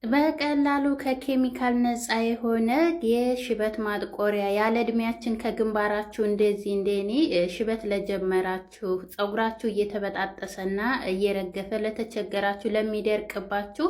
በቀላሉ ከኬሚካል ነፃ የሆነ የሽበት ማጥቆሪያ ያለ እድሜያችን ከግንባራችሁ እንደዚህ እንደኔ ሽበት ለጀመራችሁ፣ ፀጉራችሁ እየተበጣጠሰና እየረገፈ ለተቸገራችሁ፣ ለሚደርቅባችሁ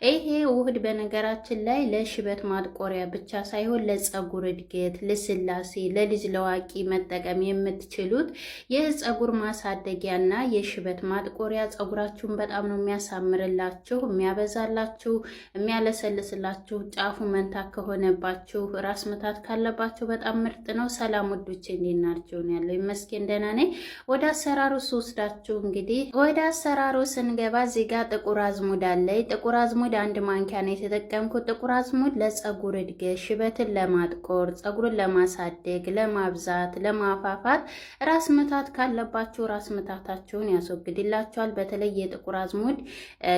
ይሄ ውህድ በነገራችን ላይ ለሽበት ማጥቆሪያ ብቻ ሳይሆን ለፀጉር እድገት፣ ልስላሴ፣ ለልጅ ለዋቂ መጠቀም የምትችሉት የፀጉር ማሳደጊያና የሽበት ማጥቆሪያ ፀጉራችሁን በጣም ነው የሚያሳምርላችሁ፣ የሚያበዛላችሁ፣ የሚያለሰልስላችሁ። ጫፉ መንታ ከሆነባችሁ፣ ራስ ምታት ካለባችሁ በጣም ምርጥ ነው። ሰላም ውዶቼ፣ እንዴት ናችሁ? ያለው ይመስገን ደህና ነኝ። ወደ አሰራሩ ስወስዳችሁ እንግዲህ ወደ አሰራሩ ስንገባ እዚህ ጋር ጥቁር አዝሙድ አለ። ጥቁር አዝሙድ አንድ ማንኪያ ነው የተጠቀምኩት። ጥቁር አዝሙድ ለፀጉር እድገት፣ ሽበትን ለማጥቆር፣ ፀጉርን ለማሳደግ፣ ለማብዛት፣ ለማፋፋት፣ ራስ ምታት ካለባችሁ ራስ ምታታችሁን ያስወግድላችኋል። በተለይ የጥቁር አዝሙድ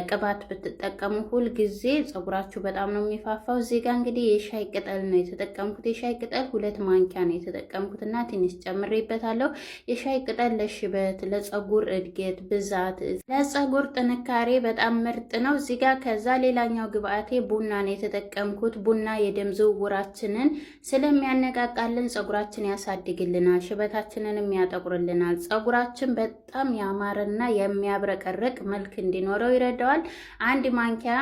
ቅባት ብትጠቀሙ ሁል ጊዜ ፀጉራችሁ በጣም ነው የሚፋፋው። እዚህ ጋር እንግዲህ የሻይ ቅጠል ነው የተጠቀምኩት። የሻይ ቅጠል 2 ማንኪያ ነው የተጠቀምኩት እና ትንሽ ጨምሬበታለሁ። የሻይ ቅጠል ለሽበት፣ ለፀጉር እድገት ብዛት፣ ለፀጉር ጥንካሬ በጣም ምርጥ ነው። እዚህ ጋር ከዛ ሌላኛው ግብአቴ ቡና ነው የተጠቀምኩት። ቡና የደም ዝውውራችንን ስለሚያነቃቃልን ፀጉራችን ያሳድግልናል፣ ሽበታችንንም ያጠቁርልናል። ፀጉራችን በጣም ያማረና የሚያብረቀርቅ መልክ እንዲኖረው ይረዳዋል። 1 ማንኪያ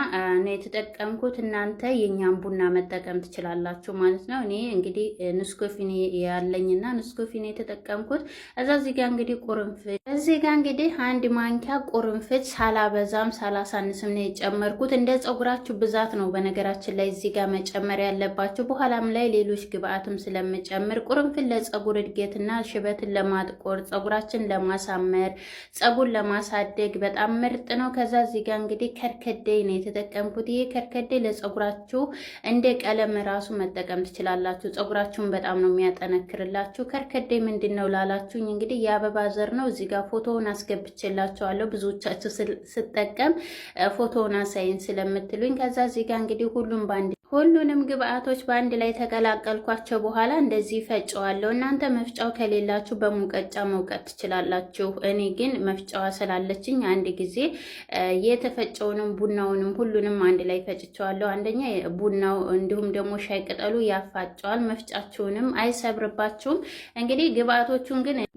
ነው የተጠቀምኩት። እናንተ የእኛን ቡና መጠቀም ትችላላችሁ ማለት ነው። እኔ እንግዲህ ንስኮፊኔ ያለኝና ንስኮፊኔ የተጠቀምኩት። እዛ እዚህ ጋር እንግዲህ ቁርንፍድ፣ እዚህ ጋር እንግዲህ 1 ማንኪያ ቁርንፍድ ሳላበዛም ሳላሳንስም ነው የጨመርኩት። እንደ ፀጉራችሁ ብዛት ነው በነገራችን ላይ እዚህ ጋር መጨመር ያለባችሁ። በኋላም ላይ ሌሎች ግብአትም ስለምጨምር ቁርንፍድ ለፀጉር እድገትና ሽበትን ለማጥቆር፣ ፀጉራችን ለማሳመር፣ ፀጉር ለማሳደግ በጣም ምርጥ ነው። ከዛ እዚህ ጋር እንግዲህ ከርከዴ ነው የተጠቀምኩት። ይሄ ከርከዴ ለፀጉራችሁ እንደ ቀለም ራሱ መጠቀም ትችላላችሁ። ፀጉራችሁን በጣም ነው የሚያጠነክርላችሁ። ከርከዴ ምንድን ነው ላላችሁኝ እንግዲህ የአበባ ዘር ነው። እዚህ ጋር ፎቶውን አስገብቼላችኋለሁ። ብዙዎቻችሁ ስጠቀም ፎቶውን አሳይን ስለምትሉኝ፣ ከዛ እዚህ ጋር እንግዲህ ሁሉም ባንድ ሁሉንም ግብአቶች በአንድ ላይ ተቀላቀልኳቸው በኋላ እንደዚህ ፈጨዋለሁ። እናንተ መፍጫው ከሌላችሁ በሙቀጫ መውቀጥ ትችላላችሁ። እኔ ግን መፍጫዋ ስላለችኝ አንድ ጊዜ የተፈጨውንም ቡናውንም ሁሉንም አንድ ላይ ፈጭቸዋለሁ። አንደኛ ቡናው እንዲሁም ደግሞ ሻይ ቅጠሉ ያፋጨዋል፣ መፍጫችሁንም አይሰብርባችሁም። እንግዲህ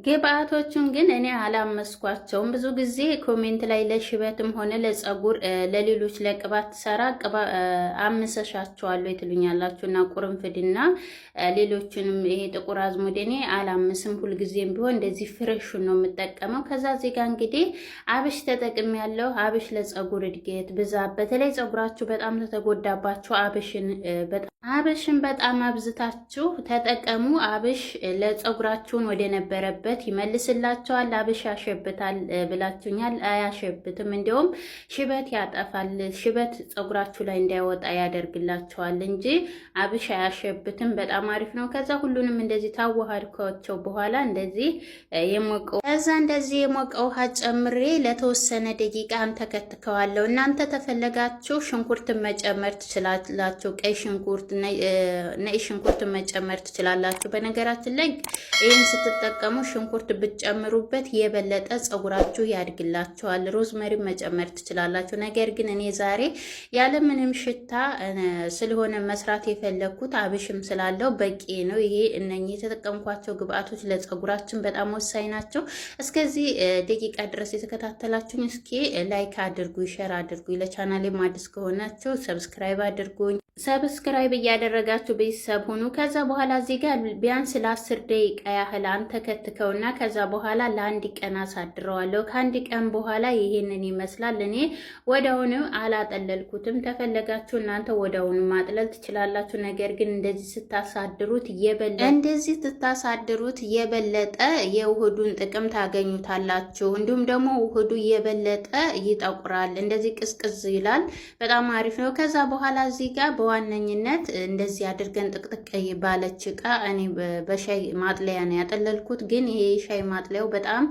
ግብአቶቹን ግን እኔ አላመስኳቸውም። ብዙ ጊዜ comment ላይ ለሽበትም ሆነ ለጸጉር ለሌሎች ለቅባት ሰራ አምሰሻቸዋለሁ ትሉኛላችሁ እና ቁርንፍድና ሌሎችንም ይሄ ጥቁር አዝሙድ እኔ አላምስም። ሁልጊዜም ቢሆን እንደዚህ fresh ኡን ነው የምጠቀመው። ከዛ እዚህ ጋር እንግዲህ አብሽ ተጠቅሜያለሁ። አብሽ ለጸጉር እድገት ብዛት፣ በተለይ ጸጉራችሁ በጣም ተተጎዳባችሁ አብሽን በጣም አብዝታችሁ ተጠቀሙ። አብሽ ለጸጉራችሁን ወደ ነበረበት ይመልስላችኋል። አብሽ ያሸብታል ብላችሁኛል። አያሸብትም፣ እንዲሁም ሽበት ያጠፋል። ሽበት ጸጉራችሁ ላይ እንዳይወጣ ያደርግላችኋል እንጂ አብሽ አያሸብትም። በጣም አሪፍ ነው። ከዛ ሁሉንም እንደዚህ ታዋሃድኳቸው በኋላ እንደዚህ የሞቀው ከዛ እንደዚህ የሞቀ ውሃ ጨምሬ ለተወሰነ ደቂቃ አንተከትከዋለሁ። እናንተ ተፈለጋችሁ ሽንኩርትን መጨመር ትችላላችሁ። ቀይ ሽንኩርት፣ ነጭ ሽንኩርት መጨመር ትችላላችሁ። በነገራችን ላይ ይህን ስትጠቀሙ ሽንኩርት ብትጨምሩበት የበለጠ ፀጉራችሁ ያድግላችኋል። ሮዝመሪ መጨመር ትችላላችሁ። ነገር ግን እኔ ዛሬ ያለምንም ሽታ ስለሆነ መስራት የፈለግኩት አብሽም ስላለው በቂ ነው። ይሄ እነኚህ የተጠቀምኳቸው ግብአቶች ለፀጉራችን በጣም ወሳኝ ናቸው። እስከዚህ ደቂቃ ድረስ የተከታተላችሁኝ እስኪ like አድርጉ፣ share አድርጉ። ለቻናሌም አዲስ ከሆናችሁ subscribe አድርጉኝ። subscribe እያደረጋችሁ ቤተሰብ ሁኑ። ከዛ በኋላ እዚህ ጋር ቢያንስ ለ10 ደቂቃ ያህል አንተከትከውና ከዛ በኋላ ለአንድ ቀን አሳድረዋለሁ። ከአንድ ቀን በኋላ ይሄንን ይመስላል። እኔ ወዲያውኑ አላጠለልኩትም። ተፈለጋችሁ እናንተ ወዲያውኑ ማጥለል ትችላላችሁ። ነገር ግን እንደዚህ ስታሳድሩት የበለጠ የውህዱን ጥቅም ታገኙታላችሁ። እንዲሁም ደግሞ ውህዱ የበለጠ ይጠቁራል። እንደዚህ ቅዝቅዝ ይላል። በጣም አሪፍ ነው። ከዛ በኋላ እዚህ ጋር በዋነኝነት እንደዚህ አድርገን ጥቅጥቅ ባለች እቃ እኔ በሻይ ማጥለያ ነው ያጠለልኩት። ግን ይሄ የሻይ ማጥለያው በጣም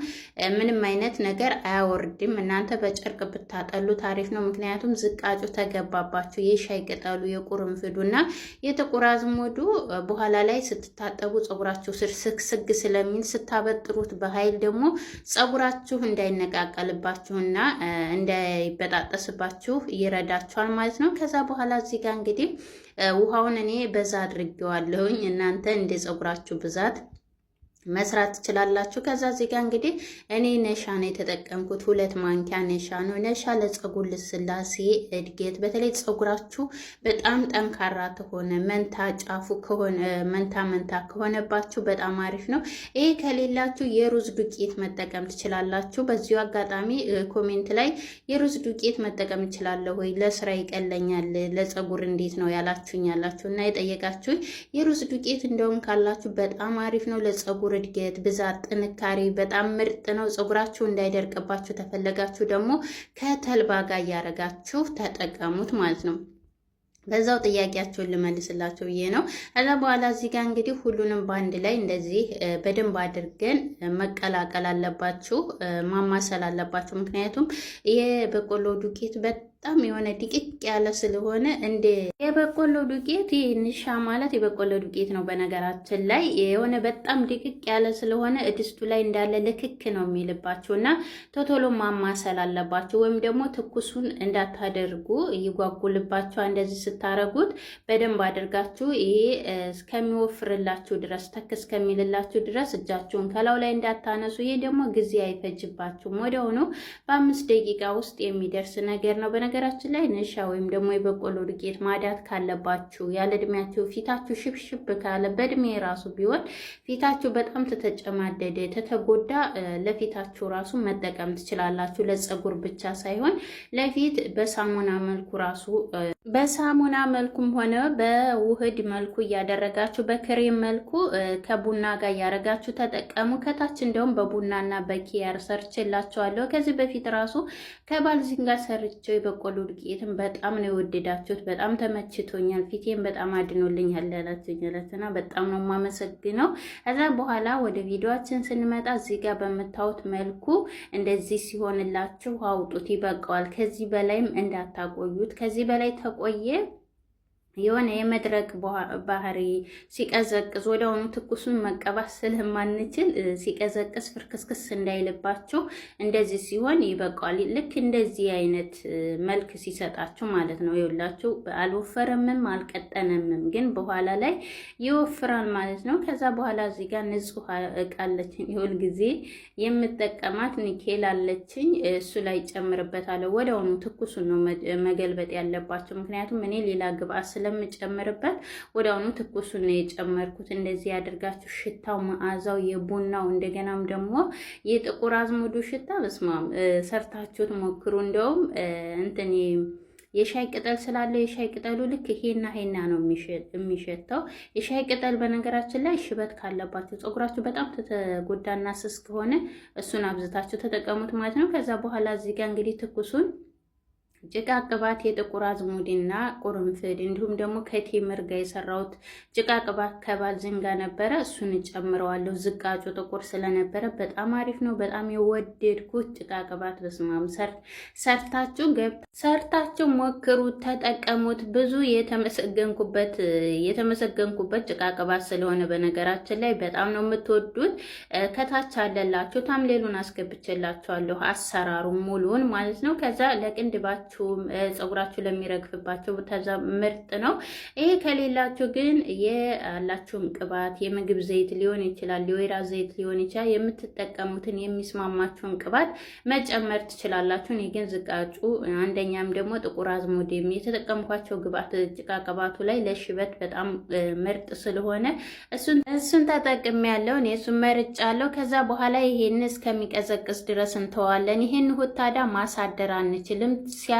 ምንም አይነት ነገር አያወርድም። እናንተ በጨርቅ ብታጠሉት አሪፍ ነው። ምክንያቱም ዝቃጩ ተገባባችሁ የሻይ ቅጠሉ የቁርንፍዱ እና የጥቁር አዝሙዱ በኋላ ላይ ስትታጠቡ ፀጉራችሁ ስር ስግስግ ስለሚል ስታበጥሩት በኃይል ደግሞ ፀጉራችሁ እንዳይነቃቀልባችሁና እንዳይበጣጠስባችሁ ይረዳችኋል ማለት ነው። ከዛ በኋላ እዚህ ጋር እንግዲህ ውሃውን እኔ በዛ አድርጌዋለሁኝ። እናንተ እንደ ፀጉራችሁ ብዛት መስራት ትችላላችሁ። ከዛ እዚህ ጋር እንግዲህ እኔ ነሻ ነው የተጠቀምኩት፣ 2 ማንኪያ ነሻ ነው። ነሻ ለፀጉር ልስላሴ፣ እድገት፣ በተለይ ፀጉራችሁ በጣም ጠንካራ ከሆነ፣ መንታ ጫፉ ከሆነ፣ መንታ መንታ ከሆነባችሁ በጣም አሪፍ ነው። ይሄ ከሌላችሁ የሩዝ ዱቄት መጠቀም ትችላላችሁ። በዚሁ አጋጣሚ comment ላይ የሩዝ ዱቄት መጠቀም እችላለሁ ወይ፣ ለስራ ይቀለኛል፣ ለፀጉር እንዴት ነው ያላችሁኝ ያላችሁ እና የጠየቃችሁኝ፣ የሩዝ ዱቄት እንደውም ካላችሁ በጣም አሪፍ ነው ለፀጉር እድገት፣ ብዛት፣ ጥንካሬ በጣም ምርጥ ነው። ፀጉራችሁ እንዳይደርቅባችሁ ተፈለጋችሁ ደግሞ ከተልባ ጋር እያረጋችሁ ተጠቀሙት ማለት ነው። በዛው ጥያቄያቸውን ልመልስላቸው ብዬ ነው። ከዛ በኋላ እዚህ ጋር እንግዲህ ሁሉንም በአንድ ላይ እንደዚህ በደንብ አድርገን መቀላቀል አለባችሁ፣ ማማሰል አለባችሁ። ምክንያቱም የበቆሎ ዱቄት በጣም የሆነ ድቅቅ ያለ ስለሆነ፣ እንደ የበቆሎ ዱቄት፣ ይህ ንሻ ማለት የበቆሎ ዱቄት ነው። በነገራችን ላይ የሆነ በጣም ድቅቅ ያለ ስለሆነ እድስቱ ላይ እንዳለ ልክክ ነው የሚልባችሁ እና ቶቶሎ ማማሰል አለባችሁ። ወይም ደግሞ ትኩሱን እንዳታደርጉ፣ ይጓጉልባችሁ። እንደዚህ ስታረጉት በደንብ አድርጋችሁ ይሄ እስከሚወፍርላችሁ ድረስ፣ ተክ እስከሚልላችሁ ድረስ እጃችሁን ከላዩ ላይ እንዳታነሱ። ይሄ ደግሞ ጊዜ አይፈጅባችሁም። ወዲያውኑ በ5 ደቂቃ ውስጥ የሚደርስ ነገር ነው። በነገራችን ላይ ንሻ ወይም ደግሞ የበቆሎ ዱቄት ማዳት ካለባችሁ፣ ያለ እድሜያችሁ ፊታችሁ ሽብሽብ ካለ፣ በእድሜ ራሱ ቢሆን ፊታችሁ በጣም ተተጨማደደ፣ ተተጎዳ፣ ለፊታችሁ ራሱ መጠቀም ትችላላችሁ። ለፀጉር ብቻ ሳይሆን ለፊት በሳሙና መልኩ ራሱ፣ በሳሙና መልኩም ሆነ በውህድ መልኩ እያደረጋችሁ፣ በክሬም መልኩ ከቡና ጋር እያደረጋችሁ ተጠቀሙ። ከታች እንደውም በቡናና በኪያር ሰርቼላችኋለሁ። ከዚህ በፊት ራሱ ከባልዚን ጋር ሰርቼው የበቆሎ ዱቄትን በጣም ነው የወደዳችሁት። በጣም ተመችቶኛል። ፊቴን በጣም አድኖልኛል ያላችሁኝ እና በጣም ነው የማመሰግነው። ከዛ በኋላ ወደ ቪዲዮአችን ስንመጣ እዚህ ጋር በምታዩት መልኩ እንደዚህ ሲሆንላችሁ አውጡት፣ ይበቃዋል። ከዚህ በላይም እንዳታቆዩት። ከዚህ በላይ ተቆየ የሆነ የመድረቅ ባህሪ፣ ሲቀዘቅዝ ወዲያውኑ ትኩሱን መቀባት ስለማንችል ሲቀዘቅዝ ፍርክስክስ እንዳይልባችሁ እንደዚህ ሲሆን ይበቃዋል። ልክ እንደዚህ አይነት መልክ ሲሰጣችሁ ማለት ነው። ይኸውላችሁ አልወፈረምም አልቀጠነምም፣ ግን በኋላ ላይ ይወፍራል ማለት ነው። ከዛ በኋላ እዚህ ጋር ንጹህ እቃ አለችኝ፣ የሁል ጊዜ የምጠቀማት ኒኬል አለችኝ። እሱ ላይ ጨምርበታለሁ። ወዲያውኑ ትኩሱን ነው መገልበጥ ያለባቸው፣ ምክንያቱም እኔ ሌላ ግብአት ስለምጨምርበት ወዲያውኑ ትኩሱን ነው የጨመርኩት። እንደዚህ ያደርጋችሁ ሽታው፣ መዓዛው የቡናው፣ እንደገናም ደግሞ የጥቁር አዝሙዱ ሽታ በስማም፣ ሰርታችሁት ሞክሩ። እንደውም እንትን የሻይ ቅጠል ስላለው የሻይ ቅጠሉ ልክ ሄና ሄና ነው የሚሸተው። የሻይ ቅጠል በነገራችን ላይ ሽበት ካለባችሁ፣ ፀጉራችሁ በጣም ተጎዳና ስስ ከሆነ እሱን አብዝታችሁ ተጠቀሙት ማለት ነው። ከዛ በኋላ እዚህ ጋር እንግዲህ ትኩሱን ጭቃ ቅባት የጥቁር አዝሙድና ቁርንፍድ እንዲሁም ደግሞ ከቴምር ጋር የሰራሁት ጭቃ ቅባት ከባልዚን ጋር ነበረ። እሱን እጨምረዋለሁ። ዝቃጩ ጥቁር ስለነበረ በጣም አሪፍ ነው። በጣም የወደድኩት ጭቃ ቅባት በስማም፣ ሰርታችሁ ሰርታችሁ ሞክሩት፣ ተጠቀሙት። ብዙ የተመሰገንኩበት ጭቃ ቅባት ስለሆነ በነገራችን ላይ በጣም ነው የምትወዱት። ከታች አለላችሁ፣ thumbnail ኡን አስገብቼላችኋለሁ፣ አሰራሩ ሙሉን ማለት ነው። ከዛ ለቅንድባችሁም ፀጉራችሁ ለሚረግፍባቸው ተዛ ምርጥ ነው። ይሄ ከሌላችሁ ግን ያላችሁን ቅባት፣ የምግብ ዘይት ሊሆን ይችላል፣ የወይራ ዘይት ሊሆን ይችላል። የምትጠቀሙትን የሚስማማችሁን ቅባት መጨመር ትችላላችሁ። እኔ ግን ዝቃጩ አንደኛም ደግሞ ጥቁር አዝሙድ የተጠቀምኳቸው ግብአት ጭቃ ቅባቱ ላይ ለሽበት በጣም ምርጥ ስለሆነ እሱን ተጠቅሜያለሁ። እኔ እሱን መርጫለሁ። ከዛ በኋላ ይሄን እስከሚቀዘቅዝ ድረስ እንተዋለን። ይሄን ሁታዳ ማሳደር አንችልም።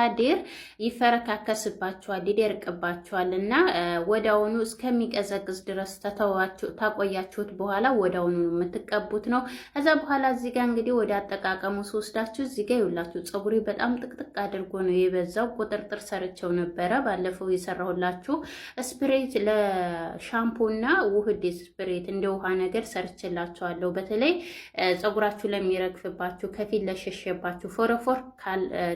ሲያድር ይፈረካከስባችኋል፣ ይደርቅባችኋል እና ወዲያውኑ እስከሚቀዘቅዝ ድረስ ተተዋችሁ ታቆያችሁት በኋላ ወዲያውኑ የምትቀቡት ነው። ከዛ በኋላ እዚህ ጋር እንግዲህ ወደ አጠቃቀሙ ስወስዳችሁ እዚህ ጋር ይውላችሁ ፀጉሬ በጣም ጥቅጥቅ አድርጎ ነው የበዛው። ቁጥርጥር ሰርቸው ነበረ ባለፈው የሰራሁላችሁ spray ለሻምፖና ውህድ spray እንደ ውሃ ነገር ሰርችላችኋለሁ። በተለይ ፀጉራችሁ ለሚረግፍባችሁ፣ ከፊት ለሸሸባችሁ፣ ፎረፎር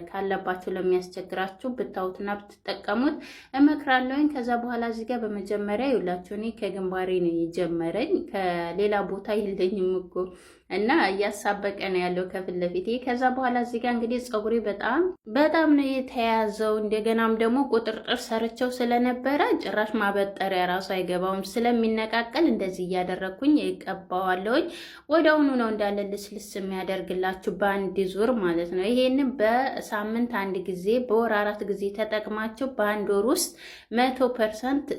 ካለባችሁ ለሚያስቸግራችሁ ብታዩትና ብትጠቀሙት እመክራለሁኝ። ከዛ በኋላ እዚህ ጋር በመጀመሪያ ይውላችሁ እኔ ከግንባሬ ነው የጀመረኝ፣ ከሌላ ቦታ የለኝም እኮ እና እያሳበቀ ነው ያለው ከፊት ለፊቴ። ከዛ በኋላ እዚህ ጋር እንግዲህ ፀጉሬ በጣም በጣም ነው የተያዘው። እንደገናም ደግሞ ቁጥርጥር ሰርቸው ስለነበረ ጭራሽ ማበጠሪያ ራሱ አይገባውም ስለሚነቃቀል እንደዚህ እያደረግኩኝ ይቀባዋለሁኝ። ወዲያውኑ ነው እንዳለ ልስልስ የሚያደርግላችሁ በአንድ ዙር ማለት ነው። ይሄንን በሳምንት አንድ ጊዜ በወር 4 ጊዜ ተጠቅማችሁ በአንድ ወር ውስጥ 100%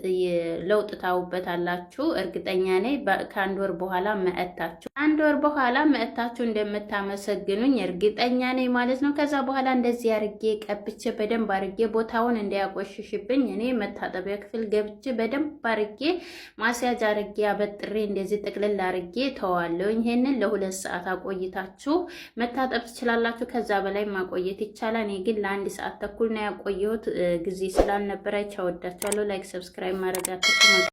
ለውጥ ታውበታላችሁ። እርግጠኛ ነኝ። ከአንድ ወር በኋላ መእታችሁ አንድ ወር በኋላ መእታችሁ እንደምታመሰግኑኝ እርግጠኛ ነኝ ማለት ነው። ከዛ በኋላ እንደዚህ አርጌ ቀብቼ በደንብ አርጌ ቦታውን እንዳያቆሽሽብኝ እኔ መታጠቢያ ክፍል ገብቼ በደንብ አርጌ ማስያጅ አርጌ አበጥሬ እንደዚህ ጥቅልል አርጌ ተዋለሁ። ይሄንን ለ2 ሰዓት አቆይታችሁ መታጠብ ትችላላችሁ። ከዛ በላይ ማቆየት ይቻላል። እኔ ግን ለ1 ሰዓት ተኩል ነው ያቆየሁት፣ ጊዜ ስላልነበረ። እወዳችኋለሁ። Like፣ subscribe ማድረግ አትርሱ።